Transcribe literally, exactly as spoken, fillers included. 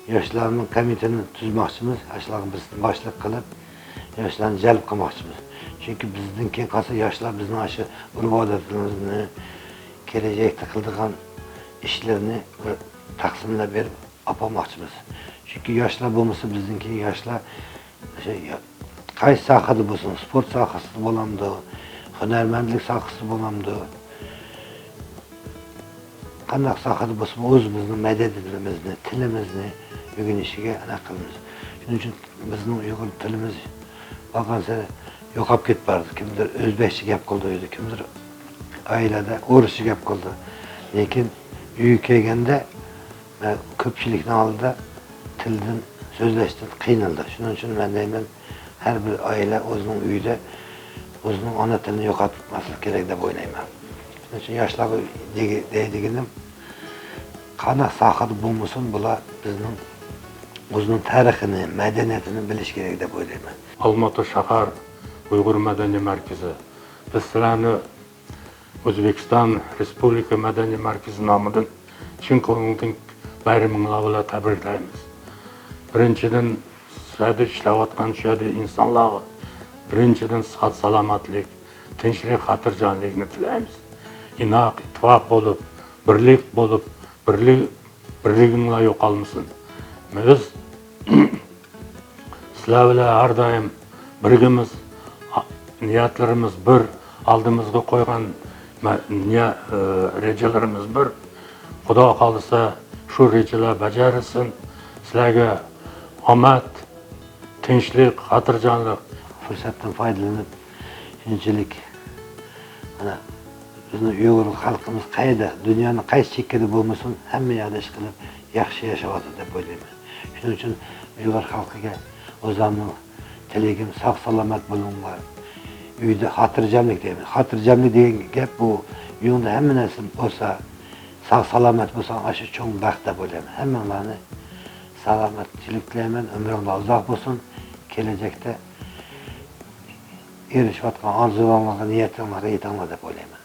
ياشلارنىڭ كومىتېتىنى تۈزمەكچىمىز، ياشلارغا بىز باشلىق قىلىپ، ياشلارنى جەلپ قىلماقچىمىز. چۈنكى بىزدىن كېيىن قالسا ياشلار بىزنىڭ ئاشۇ ئۇرپ-ئادەتلىرىمىزنى، كېلەچەكتە قىلىدىغان ئىشلىرىنى بىر تەقسىملەپ بېرىپ ئاپارماقچىمىز. چۈنكى ياشلار بولمىسا، بىزدىن كېيىن ياشلار شۇ يا-، قايسى ساھەدە بولسۇن، سپورت ساھەسىدە بولامدۇ، ھۈنەرمەنلىك ساھەسىدە بولامدۇ، قانداق ساھەدە بولسىمۇ، ئۆزىمىزنىڭ مەدەنىيىتىمىزنى، تىلىمىزنى ئۆگىنىشىگە ئەنە قىلىمىز. شۇنىڭ ئۈچۈن بىزنىڭ ئۇيغۇر تىلىمىز بارغانسېرى يوقاپ كېتىپ بارىدۇ. كىمدۇر ئۆزبەكچە گەپ قىلىدۇ، كىمدۇر ئائىلىدە ئورۇسچە گەپ قىلىدۇ. لېكىن ئۆيگە كەلگەندە، مەن كۆپچىلىكنىڭ ئالدىدا تىلدىن سۆزلەشتىن قىينىلىدۇ. شۇنىڭ ئۈچۈن مەن دەيمەن، ھەر بىر ئائىلە ئۆزىنىڭ ئۆيىدە ئۆزىنىڭ ئانا تىلىنى يوقاتماسلىق كېرەك دەپ ئويلايمەن. شۇنىڭ ئۈچۈن ياشلارغا دېگى-، دەيدىغىنىم، قانداق ساھەدە بولمىسۇن، بۇلار بىزنىڭ ئۆزىنىڭ تارىخىنى، مەدەنىيىتىنى بىلىشى كېرەك دەپ ئويلايمەن. ئالمۇتا شەھەر ئۇيغۇر مەدەنىي مەركىزى. بىز سىلەرنى ئۆزبېكىستان رېسپۇبلىكا مەدەنىي مەركىزى نامىدىن چىن كۆڭلىدىن بايرىمىڭلار بىلەن تەبرىكلەيمىز. بىرىنچىدىن، شۇ يەردە ئىشلەۋاتقان شۇ يەردە ئىنسانلارغا بىرىنچىدىن ساغ-سالامەتلىك، تىنچلىق، خاتىرجەملىكنى تىلەيمىز. ئىناق، ئىتتىپاق بولۇپ، بىرلىك بولۇپ، بىرلىك، بىرلىكىڭلار يوقالمىسۇن. بىز سىلەر بىلەن ھەر دائىم بىرگىمىز، نىيەتلىرىمىز بىر، ئالدىمىزغا قويغان مە-، نىيە-، ئى، رېجىلىرىمىز بىر. خۇدا خالىسا، شۇ رېجىلەر بەجەرىلسۇن. سىلەرگە ئامەت، تىنچلىق، خاتىرجەملىك. پۇرسەتتىن پايدىلىنىپ، شۇنچىلىك، مانا، بىزنىڭ ئۇيغۇر خەلقىمىز قەيەردە، دۇنيانىڭ قايسى چېككىدە بولمىسۇن، ھەممە يەردە ئىشقىلىپ ياخشى ياشاۋاتىدۇ دەپ ئويلايمەن. شۇنىڭ ئۈچۈن ئۇيغۇر خەلقىگە ئۆزۈمنىڭ تىلىكىم، ساق-سالامەت بولۇڭلار. ئۆيدە خاتىرجەملىك دەيمەن. خاتىرجەملىك دېگەن گەپ بۇ، ئۆيۈڭدە ھەممە نەرسە بولسا، ساق-سالامەت بولساڭ، ئاشۇ چوڭ بەخت دەپ ئويلايمەن. ھەممىڭلارنى سالامەتچىلىك تىلەيمەن، ئۆمرۈڭلار ئۇزاق بولسۇن. كېلەچەكتە ئېرىشىۋاتقان ئارزۇلىرىڭلارغا، نىيەتلىرىڭلارغا يېتىڭلار دەپ ئويلايمەن.